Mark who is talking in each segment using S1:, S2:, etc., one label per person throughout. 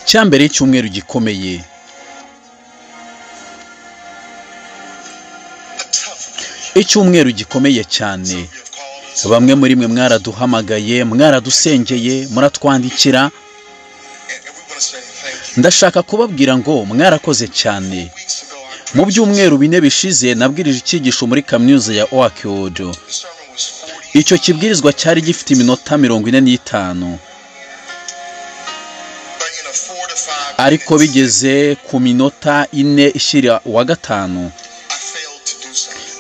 S1: Cyambere icyumweru gikomeye. Icyumweru gikomeye cyane. Bamwe muri mwe mwaraduhamagaye, mwaradusengeye, muratwandikira. Ndashaka kubabwira ngo mwarakoze cyane. Mu byumweru bine bishize nabwirije icyigisho muri kaminuza ya Oakwood. Icyo kibwirizwa cyari gifite iminota 45. Ariko bigeze ku minota 4 ishyira uwa 5,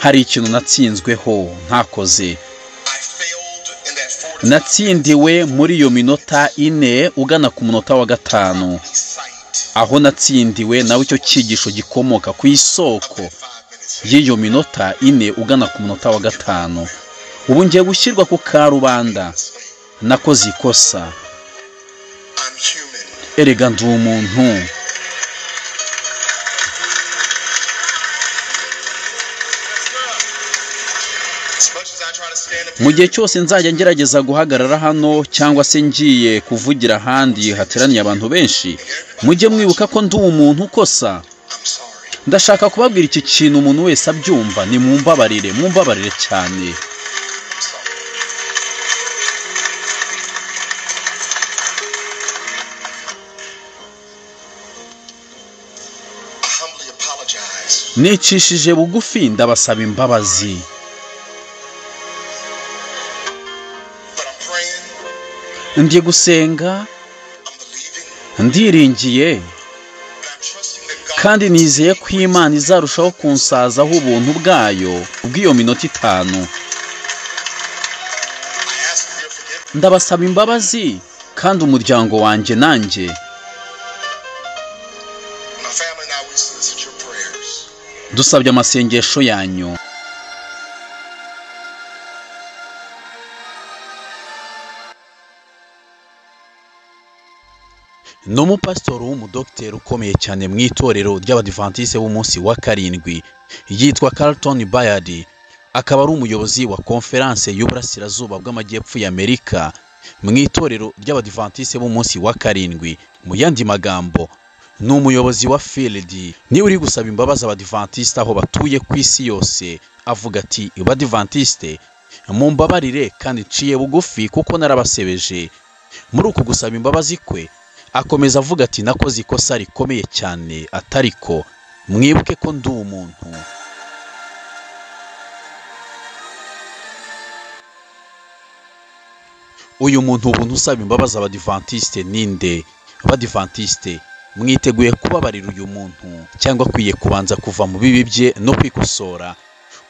S1: hari ikintu natsinzweho ntakoze. Natsindiwe muri iyo minota 4 ugana ku munota wa 5. Aho natsindiwe nawe icyo cyigisho gikomoka ku isoko y'iyo minota 4 ugana ku munota wa 5. Ubu ngiye gushyirwa ku karubanda. Nakoze ikosa. Erega ndi umuntu. Mu gihe cyose nzajya ngerageza guhagarara hano cyangwa se ngiye kuvugira ahandi hateraniye abantu benshi, mujye mwibuka ko ndi umuntu ukosa. Ndashaka kubabwira iki kintu umuntu wese abyumva, ni mumbabarire, mumbabarire cyane. Nicishije bugufi ndabasaba imbabazi. Ndi gusenga, ndiringiye, kandi nizeye ko Imana izarushaho kunsazaho ubuntu bwayo bw'iyo minota 5. Ndabasaba imbabazi kandi umuryango wanjye nanjye dusabye amasengesho yanyu. Ni umupasitori w'umudogiteri ukomeye cyane mu itorero ry'Abadivantiste b'umunsi wa 7, yitwa Carlton Bayard, akaba ari umuyobozi wa konferanse y'Uburasirazuba bw'Amajyepfo y'Amerika mu itorero ry'Abadivantiste b'umunsi wa 7. Mu yandi magambo, ni umuyobozi wa field. Niba uri gusaba imbabazi Abadivantiste aho batuye ku isi yose, avuga ati: Badivantiste, mumbabarire kandi nciye bugufi kuko narabasebeje. Muri uku gusaba imbabazi kwe akomeza avuga ati: nakoze ikosa rikomeye cyane, atariko mwibuke ko ndi umuntu. Uyu muntu ubuntu usaba imbabazi Abadivantiste ninde? Abadivantiste mwiteguye kubabarira uyu muntu cyangwa akwiye kubanza kuva mu bibi bye no kwikosora?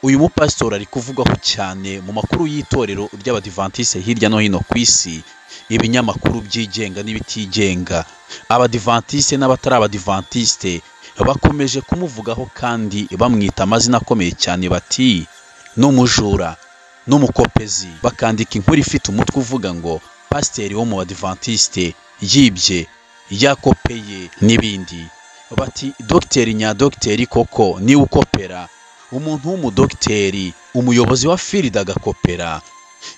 S1: Uyu mupasitori ari kuvugwaho cyane mu makuru y'itorero ry'Abadivantiste hirya no hino ku isi, ibinyamakuru byigenga n'ibitigenga. Abadivantiste n'abatari Abadivantiste bakomeje kumuvugaho kandi bamwita amazina akomeye cyane, bati n'umujura, n'umukopezi. Bakandika inkuru ifite umutwe uvuga ngo pasiteri wo mu Badivantiste yibye, yakopeye n'ibindi. Bati dogiteri nyadogiteri koko niwe ukopera, umuntu w'umudogiteri, umuyobozi wa field agakopera.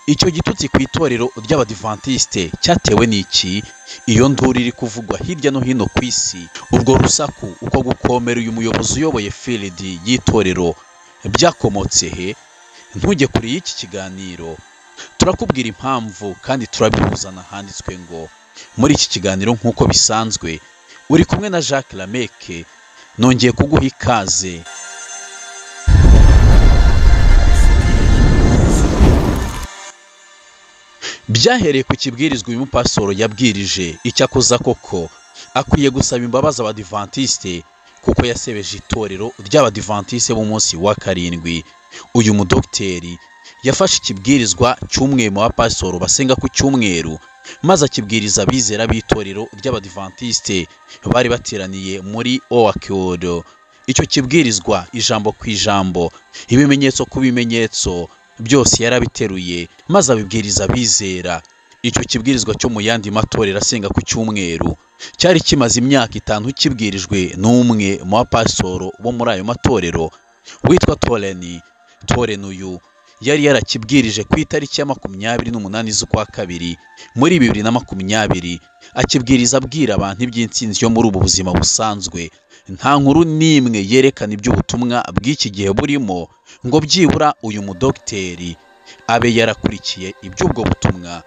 S1: Icyo gitutsi ku itorero ry'Abadivantiste cyatewe n'iki? Iyo nduru iri kuvugwa hirya no hino ku isi, urwo rusaku, uko gukomera uyu muyobozi uyoboye field y'itorero byakomotse he? Ntujye kure y'iki kiganiro, turakubwira impamvu kandi turabihuzana handitswe ngo muri iki kiganiro nk'uko bisanzwe uri kumwe na Jacques Lameke. Nongeye kuguha ikaze. Byahereye ku kibwirizwa uyu mupasitoro yabwirije. Icyakoza koko akwiye gusaba imbabazi Abadivantiste kuko yasebeje itorero ry'Abadivantiste b'umunsi wa 7. Uyu mudogiteri yafashe ikibwirizwa cy'umwe mu bapasitoro basenga ku cyumweru, maze akibwiriza abizera b'itorero ry'Abadivantiste bari bateraniye muri Oakwood. Icyo kibwirizwa ijambo ku ijambo, ibimenyetso ku bimenyetso, byose yarabiteruye maze abibwiriza abizera. Icyo kibwirizwa cyo mu yandi matorero asenga ku cyumweru cyari kimaze imyaka 5 kibwirijwe n'umwe mu bapasitoro bo muri ayo matorero witwa Toreni. Toreni uyu yari yarakibwirije ku itariki ya 28 z'ukwa 2 muri 2020, Akibwiriza abwira abantu iby'intsinzi yo muri ubu buzima busanzwe. Nta nkuru n'imwe yerekana iby'ubutumwa bw'iki gihe burimo ngo byibura uyu mudogiteri abe yarakurikiye iby'ubwo butumwa.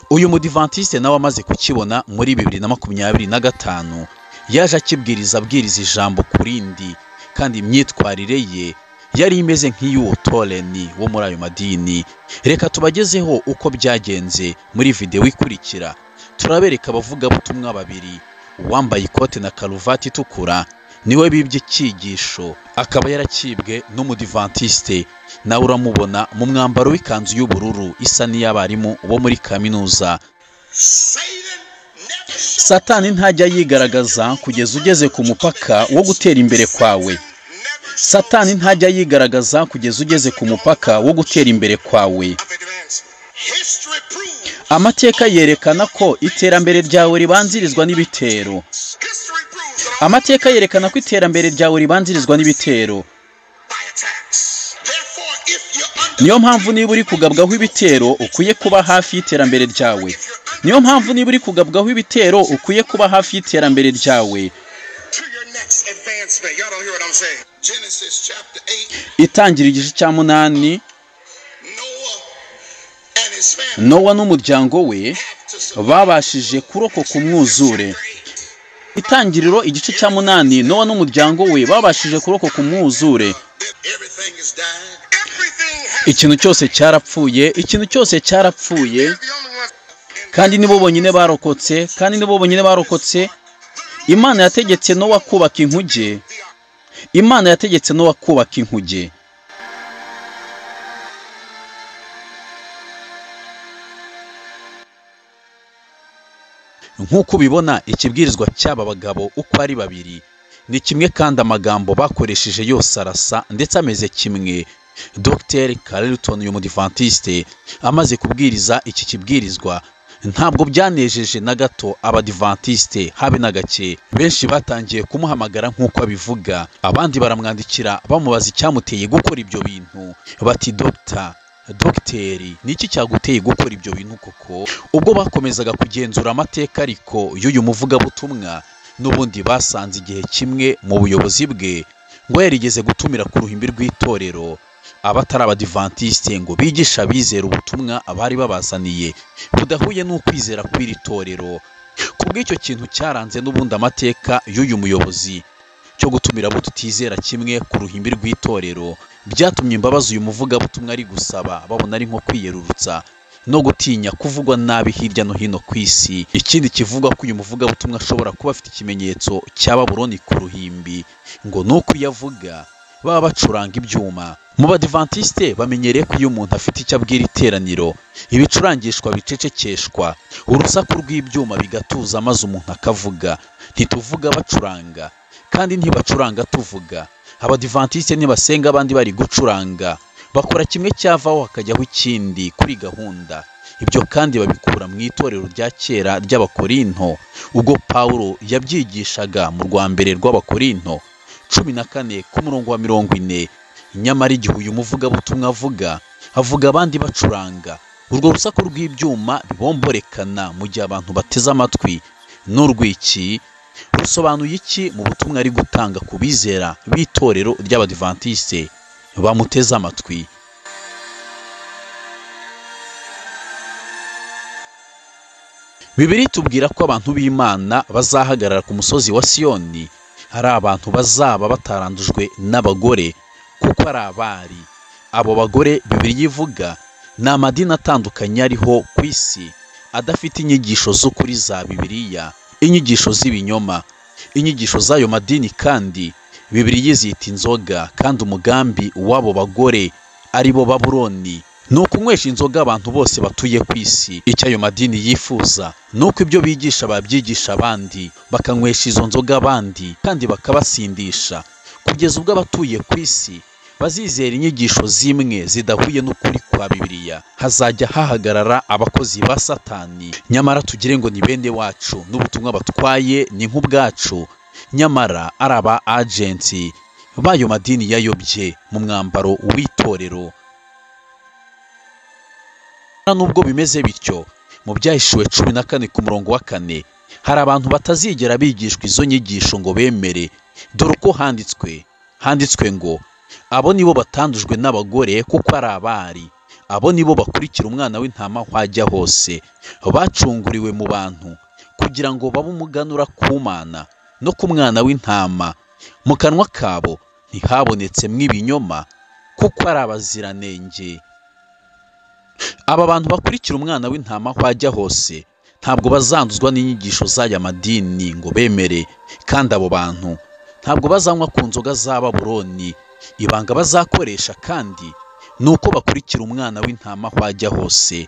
S1: Uyu mudivantiste nawe amaze kukibona muri 2025 yaje akibwiriza abwiriza ijambo ku rindi, kandi imyitwarire ye yari imeze nk'iy'uwo Toreni wo muri ayo madini. Reka tubagezeho uko byagenze muri videwo ikurikira. Turabereka abavugabutumwa babiri, uwambaye ikote na karuvati itukura niwe bibye icyigisho, akaba yarakibwe n'umudivantiste. Nawe uramubona mu mwambaro w'ikanzu y'ubururu isa n'iy'abarimu bo muri kaminuza. Satani ntajya yigaragaza kugeza ugeze ku mupaka wo gutera imbere kwawe. Satani ntajya yigaragaza kugeza ugeze ku mupaka wo gutera imbere kwawe. Amateka yerekana ko iterambere ryawe ribanzirizwa n'ibitero. Amateka yerekana ko iterambere ryawe ribanzirizwa n'ibitero. Niyo mpamvu niba uri kugabwaho ibitero ukwiye kuba hafi y'iterambere ryawe. Niyo mpamvu niba uri kugabwaho ibitero ukwiye kuba hafi y'iterambere ryawe. Itangira igice cya 8, Nowa n'umuryango we babashije kurokoka umwuzure. Itangiriro igice cya 8, Nowa n'umuryango we babashije kurokoka umwuzure. Ikintu cyose cyarapfuye, ikintu cyose cyarapfuye, kandi nibo bonyine barokotse, kandi nibo bonyine barokotse. Imana yategetse Nowa kubaka inkuge. Imana yategetse Nowa kubaka inkuge. Nk'uko ubibona, ikibwirizwa cy'aba bagabo uko ari babiri ni kimwe, kandi amagambo bakoresheje yose arasa ndetse ameze kimwe. Dr Carlton uyu mudivantiste amaze kubwiriza iki kibwirizwa, ntabwo byanejeje na gato abadivantiste habe na gake. Benshi batangiye kumuhamagara nk'uko abivuga, abandi baramwandikira bamubaza icyamuteye gukora ibyo bintu. Bati Dr Dogiteri, niki cyaguteye gukora ibyo bintu koko? Ubwo bakomezaga kugenzura amateka ariko y'uyu muvugabutumwa, n'ubundi basanze igihe kimwe mu buyobozi bwe ngo yarigeze gutumira ku ruhimbi rw'itorero abatari abadivantiste ngo bigisha abizera ubutumwa abari babazaniye budahuye n'ukwizera kw'iri torero. Kubw'icyo kintu cyaranze n'ubundi amateka y'uyu muyobozi cyo gutumira abo tutizera kimwe ku ruhimbi rw'itorero, byatumye imbabazi uyu muvugabutumwa ari gusaba babona ari nko kwiyerurutsa no gutinya kuvugwa nabi hirya no hino ku isi. Ikindi kivugwa ko uyu muvugabutumwa ashobora kuba afite ikimenyetso cya Babuloni ku ruhimbi, ngo nuko iyo avuga baba bacuranga ibyuma. Mu badivantiste bamenyereye ko iyo umuntu afite icyo abwira iteraniro, ibicurangishwa bicecekeshwa, urusaku rw'ibyuma bigatuza maze umuntu akavuga. Ntituvuga bacuranga, kandi ntibacuranga tuvuga. Abadivantiste ntibasenga abandi bari gucuranga, bakora kimwe cyavaho hakajyaho ikindi kuri gahunda. Ibyo kandi babikura mu itorero rya kera ry'Abakorinto, ubwo Pawulo yabyigishaga mu rwa mbere rw'Abakorinto 14 ku murongo wa 40. Nyamara igihe uyu muvugabutumwa avuga, avuga abandi bacuranga, urwo rusaku rw'ibyuma bibomborekana mu gihe abantu bateze amatwi. N'urw'iki rusobanuye iki mu butumwa ari gutanga ku bizera b'itorero ry'Abadivantiste bamuteze amatwi? Bibiliya itubwira ko abantu b'Imana bazahagarara ku musozi wa Siyoni ari abantu bazaba batarandujwe n'abagore, kuko ari abari. Abo bagore Bibiliya ivuga ni amadini atandukanye ariho ku isi, adafite inyigisho z'ukuri za Bibiliya, inyigisho z'ibinyoma. Inyigisho z'ayo madini kandi Bibiliya izita inzoga, kandi umugambi w'abo bagore ari bo Babuloni ni ukunywesha inzoga abantu bose batuye ku isi. Icyo ayo madini yifuza ni uko ibyo bigisha babyigisha abandi, bakanywesha izo nzoga abandi kandi bakabasindisha, kugeza ubwo abatuye ku isi bazizera inyigisho zimwe zidahuye n'ukuri kwa Bibiliya. Hazajya hahagarara abakozi ba Satani, nyamara tugire ngo ni bene wacu n'ubutumwa batwaye ni nk'ubwacu, nyamara ari aba agenti b'ayo madini yayobye mu mwambaro w'itorero. Nubwo bimeze bityo, mu Byahishuwe 14 ku murongo wa 4, Hari abantu batazigera bigishwa izo nyigisho ngo bemere. Dore uko handitswe ngo abo nibo batandujwe n'abagore kuko ari abari, abo nibo bakurikira umwana w'intama aho ajya hose, bacunguriwe mu bantu kugira ngo babe umuganura ku Mana no ku mwana w'intama. Mu kanwa kabo ntihabonetsemo ibinyoma kuko ari abaziranenge. Aba bantu bakurikira umwana w'intama aho ajya hose ntabwo bazanduzwa n'inyigisho z'aya madini ngo bemere, kandi abo bantu ntabwo bazanywa ku nzoga za Babuloni. Ibanga bazakoresha kandi ni uko bakurikira umwana w'intama aho ajya hose.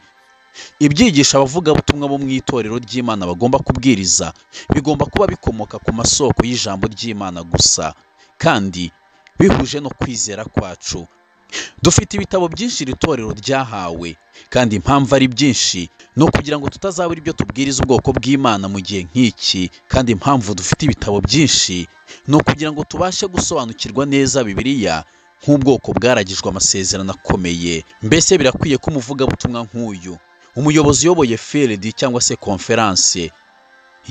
S1: Ibyigisha abavugabutumwa bo mu itorero ry'Imana bagomba kubwiriza bigomba kuba bikomoka ku masoko y'ijambo ry'Imana gusa, kandi bihuje no kwizera kwacu. Dufite ibitabo byinshi iri torero ryahawe, kandi impamvu ari byinshi ni ukugira ngo tutazabura ibyo tubwiriza ubwoko bw'Imana mu gihe nk'iki. Kandi impamvu dufite ibitabo byinshi ni ukugira ngo tubashe gusobanukirwa neza Bibiliya nk'ubwoko bwaragijwe amasezerano akomeye. Mbese birakwiye ko umuvugabutumwa nk'uyu, umuyobozi uyoboye field cyangwa se konferanse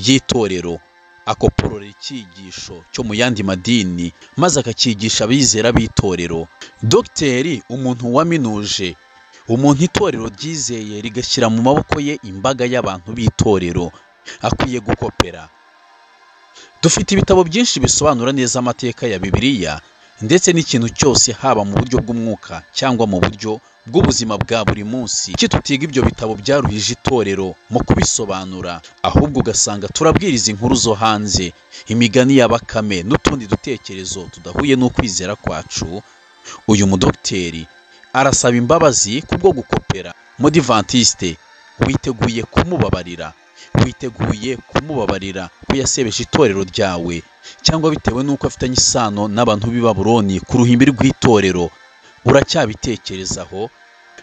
S1: y'itorero, akoporora icyigisho cyo mu yandi madini maze akakigisha abizera b'itorero? Dogiteri, umuntu waminuje, umuntu itorero ryizeye rigashyira mu maboko ye imbaga y'abantu b'itorero, akwiye gukopera. Dufite ibitabo byinshi bisobanura neza amateka ya Bibiliya ndetse n'ikintu cyose, haba mu buryo bw'umwuka cyangwa mu buryo bw'ubuzima bwa buri munsi. Kuki tutiga ibyo bitabo byaruhije itorero mu kubisobanura, ahubwo ugasanga turabwiriza inkuru zo hanze, imigani ya Bakame n'utundi dutekerezo tudahuye n'ukwizera kwacu? Uyu mudogiteri arasaba imbabazi kubwo gukopera. Mudivantiste, witeguye kumubabarira? Witeguye kumubabarira ko yasebeje itorero ryawe, cyangwa bitewe n'uko afitanye isano n'abantu b'i Babuloni ku ruhimbi rw'itorero? Uracyabitekerezaho?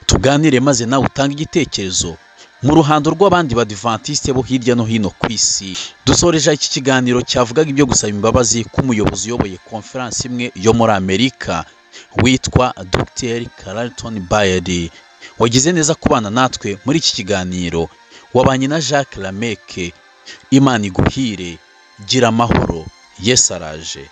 S1: Tuganire maze nawe utange igitekerezo mu ruhando rw'abandi badivantiste bo hirya no hino ku isi. Dusoreje iki kiganiro cyavugaga ibyo gusaba imbabazi k'umuyobozi uyoboye konferansi imwe yo muri Amerika witwa Dr. Carlton Bayard. Wagize neza kubana natwe muri iki kiganiro. Wabanye na Jacques Lameke. Imana iguhire, gira amahoro, Yesu araje.